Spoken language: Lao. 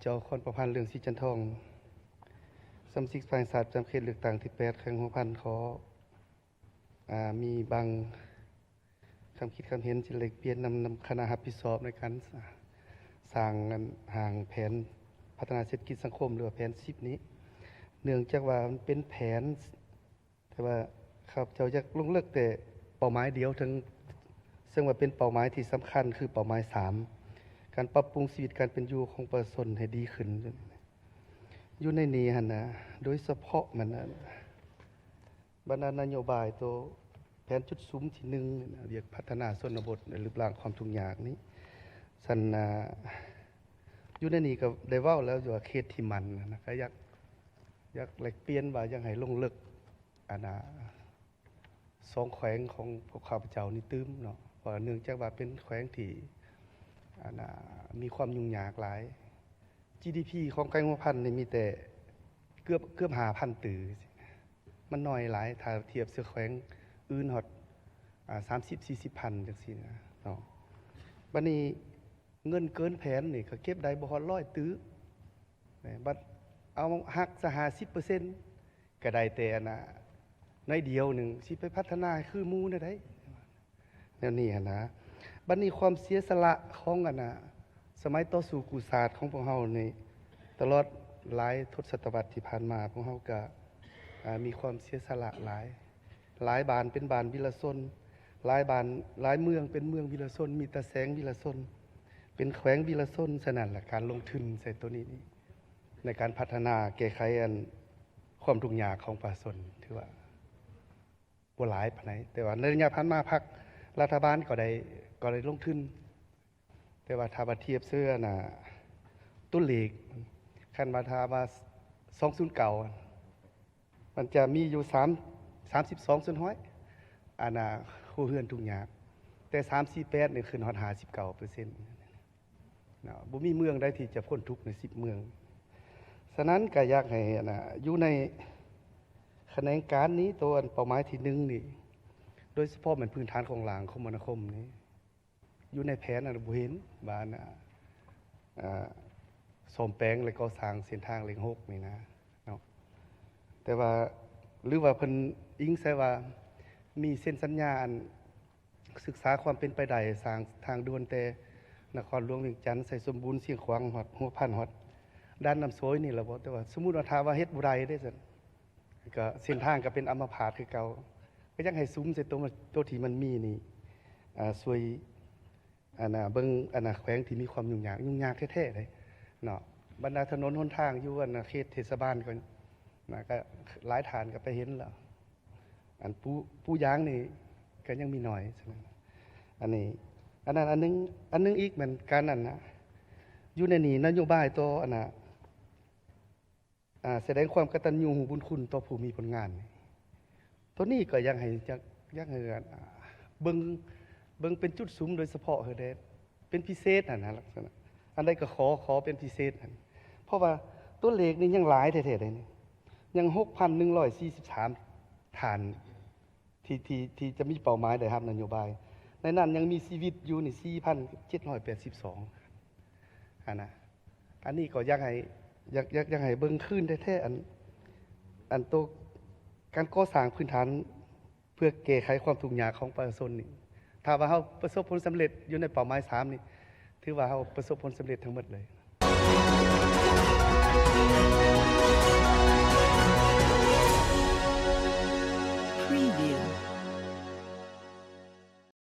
ເຈົ້າຄອນປະພັນ ເຫຼືອງສີຈັນທອງ ສະມາຊິກສະພາແຫ່ງຊາດ ປະຈຳເຂດເລືອກຕັ້ງທີແປດ ແຂວງຫົວພັນ ຂໍ ອາ ມີບາງຄຳຄິດຄຳເຫັນ ຈະແລກປ່ຽນນຳ ນຳຄະນະຮັບຜິດຊອບໃນການ ສ- ສ້າງ ອັນ ຮ່າງແຜນພັດທະນາເສດຖະກິດສັງຄົມ ຫຼືວ່າແຜນສິບນີ້ ເນື່ອງຈາກວ່າມັນເປັນແຜນ ແຕ່ວ່າຂ້າພະເຈົ້າຢາກລົງເລິກແຕ່ເປົ້າໝາຍດຽວ ເຖິງ ເຊິ່ງວ່າເປັນເປົ້າໝາຍທີ່ສຳຄັນ ຄືເປົ້າໝາຍສາມ ການປັບປຸງຊີວິດການເປັນຢູ່ຂອງປະຊາຊົນໃຫ້ດີຂຶ້ນ. ຢູ່ໃນນີ້ຫັ້ນນະ ໂດຍສະເພາະມັນນະ ບັນດານະໂຍບາຍໂຕແຜນຈຸດສຸມທີໜຶ່ງນະ ວຽກພັດທະນາຊົນນະບົດ ແລະ ລຶບລ້າງຄວາມທຸກຍາກນີ້ ຊັ້ນນະ ຢູ່ໃນນີ້ກໍໄດ້ເວົ້າແລ້ວຢູ່ວ່າເຂດທີ່ໝັ້ນນະ ກໍຢາກ ຢາກແລກປ່ຽນວ່າຢາກໃຫ້ລົງເລິກ ອັນນະ ສອງແຂວງຂອງພວກຂ້າພະເຈົ້ານີ້ຕື່ມເນາະ ເພາະເນື່ອງຈາກວ່າເປັນແຂວງທີ່ ອັນນະ ມີຄວາມຫຍຸ້ງຍາກຫຼາຍ ຈີດີພີ ຂອງແຂວງຫົວພັນນີ້ມີແຕ່ເກືອບ ເກືອບຫ້າພັນຕື້ ມັນໜ້ອຍຫຼາຍ ຖ້າທຽບໃສ່ແຂວງອື່ນຮອດ ອາ ສາມສິບສີ່ສິບພັນ ຈັ່ງຊີ້ນະເນາະ. ບັດນີ້ເງິນເກີນແຜນນີ້ກໍເກັບໄດ້ບໍ່ຮອດຮ້ອຍຕື້ ແມ່ນ ບັດເອົາຫັກຊະຫ້າສິບເປີເຊັນ ກໍໄດ້ແຕ່ອັນນະ ໜ້ອຍດຽວໜຶ່ງ ຊິໄປພັດທະນາໃຫ້ຄືໝູ່ແນວໃດ ແນວນີ້ຫັ້ນນະ. ບັດນີ້ຄວາມເສຍສະຫຼະຂອງອັນນະ ສະໄໝຕໍ່ສູ້ກູ້ຊາດຂອງພວກເຮົານີ້ ຕະຫຼອດຫຼາຍທົດສະຕະວັດທີ່ຜ່ານມາ ພວກເຮົາກະ ອາ ມີຄວາມເສຍສະຫຼະຫຼາຍ ຫຼາຍບ້ານເປັນບ້ານວິລະຊົນ ຫຼາຍບ້ານ ຫຼາຍເມືອງເປັນເມືອງວິລະຊົນ ມີຕາແສງວິລະຊົນ ເປັນແຂວງວິລະຊົນ. ສະນັ້ນລະ ການລົງທຶນໃສ່ໂຕນີ້ນີ້ ໃນການພັດທະນາແກ້ໄຂອັນຄວາມທຸກຍາກຂອງປະຊາຊົນ ຖືວ່າບໍ່ຫຼາຍປານໃດ ແຕ່ວ່າໃນໄລຍະຜ່ານມາ ພັກລັດຖະບານກໍໄດ້ ກໍໄດ້ລົງທຶນ ແຕ່ວ່າຖ້າວ່າທຽບໃສ່ອັນນະ ຕົວເລກ ຄັນວ່າຖ້າວ່າສອງພັນຊາວເກົ້າ ມັນຈະມີຢູ່ສາມ ສາມສິບສອງສ່ວນຮ້ອຍ ອັນນະ ຄົວເຮືອນທຸກຍາກ ແຕ່ສາມສີ່ແປດນີ້ຂຶ້ນຮອດຫ້າສິບເກົ້າເປີເຊັນເນາະ ບໍ່ມີເມືອງໃດທີ່ຈະພົ້ນທຸກໃນສິບເມືອງ. ສະນັ້ນກໍຢາກໃຫ້ອັນນະ ຢູ່ໃນຂະແໜງການນີ້ ໂຕອັນເປົ້າໝາຍທີໜຶ່ງນີ້ ໂດຍສະເພາະແມ່ນພື້ນຖານໂຄງລ່າງຄົມມະນາຄົມນີ້ ຢູ່ໃນແຜນນັ້ນບໍ່ເຫັນວ່າອັນນະ ອາ ສ້ອມແປງ ແລະ ກໍ່ສ້າງເສັ້ນທາງເລກຫົກນີ້ນະເນາະ ແຕ່ວ່າ ຫຼືວ່າເພິ່ນອີງໃສ່ວ່າມີເຊັນສັນຍາອັນ ສຶກສາຄວາມເປັນໄປໄດ້ ສ້າງທາງດ່ວນແຕ່ນະຄອນຫຼວງວຽງຈັນ ໄຊສົມບູນ ຊຽງຂວາງ ຮອດຫົວພັນ ຮອດດ່ານນ້ຳໂຊຍນີ້ລະບໍ? ແຕ່ວ່າສົມມຸດວ່າຖ້າວ່າເຮັດບໍ່ໄດ້ເດ້ຊັ້ນ ກໍເສັ້ນທາງກໍເປັນອຳມະພາດຄືເກົ່າ ກໍຢາກໃຫ້ສຸມໃສ່ໂຕ ໂຕທີ່ມັນມີນີ້ ອາ ຊ່ວຍ ອັນນະ ເບິ່ງ ອັນນະ ແຂວງທີ່ມີຄວາມຫຍຸ້ງຍາກ ຫຍຸ້ງຍາກແທ້ໆເດ້ເນາະ. ບັນດາຖະໜົນຫົນທາງຢູ່ ອັນນະ ເຂດເທດສະບານກໍນະ ກໍຫຼາຍທ່ານກໍໄປເຫັນແລ້ວ ອັນປູ ປູຢາງນີ້ກໍຍັງມີໜ້ອຍ. ສະນັ້ນ ອັນນີ້ ອັນນັ້ນອັນໜຶ່ງ ອັນໜຶ່ງອີກແມ່ນການ ອັນນະ ຢູ່ໃນນີ້ນະໂຍບາຍຕໍ່ ອັນນະ ອາ ສະແດງຄວາມກະຕັນຍູຮູ້ບຸນຄຸນຕໍ່ຜູ້ມີຜົນງານ. ໂຕນີ້ກໍຢາກໃຫ້ ຢາກ ຢາກໃຫ້ ອາ ເບິ່ງ ເບິ່ງເປັນຈຸດສຸມໂດຍສະເພາະເຮີແດ່ ເປັນພິເສດຫັ້ນນະ ລັກສະນະ ອັນໃດກໍຂໍ ຂໍເປັນພິເສດຫັ້ນ ເພາະວ່າຕົວເລກນີ້ຍັງຫຼາຍແທ້ໆເດ້ນີ້ ຍັງຫົກພັນໜຶ່ງຮ້ອຍສີ່ສິບສາມທ່ານ ທີ່ ທີ່ ທີ່ຈະມີເປົ້າໝາຍໄດ້ຮັບນະໂຍບາຍ ໃນນັ້ນຍັງມີຊີວິດຢູ່ນີ້ສີ່ພັນເຈັດຮ້ອຍແປດສິບສອງຫັ້ນນະ. ອັນນີ້ກໍຢາກໃຫ້ ຢາກ ຢາກ ຢາກໃຫ້ເບິ່ງຄືນແທ້ໆ ອັນ ອັນໂຕການກໍ່ສ້າງພື້ນຖານເພື່ອແກ້ໄຂຄວາມທຸກຍາກຂອງປະຊາຊົນນີ້ ຖ້າວ່າເຮົາປະສົບຜົນສຳເລັດຢູ່ໃນເປົ້າໝາຍສາມນີ້ ຖືວ່າເຮົາປະສົບຜົນສຳເລັດທັງໝົດເລີຍ.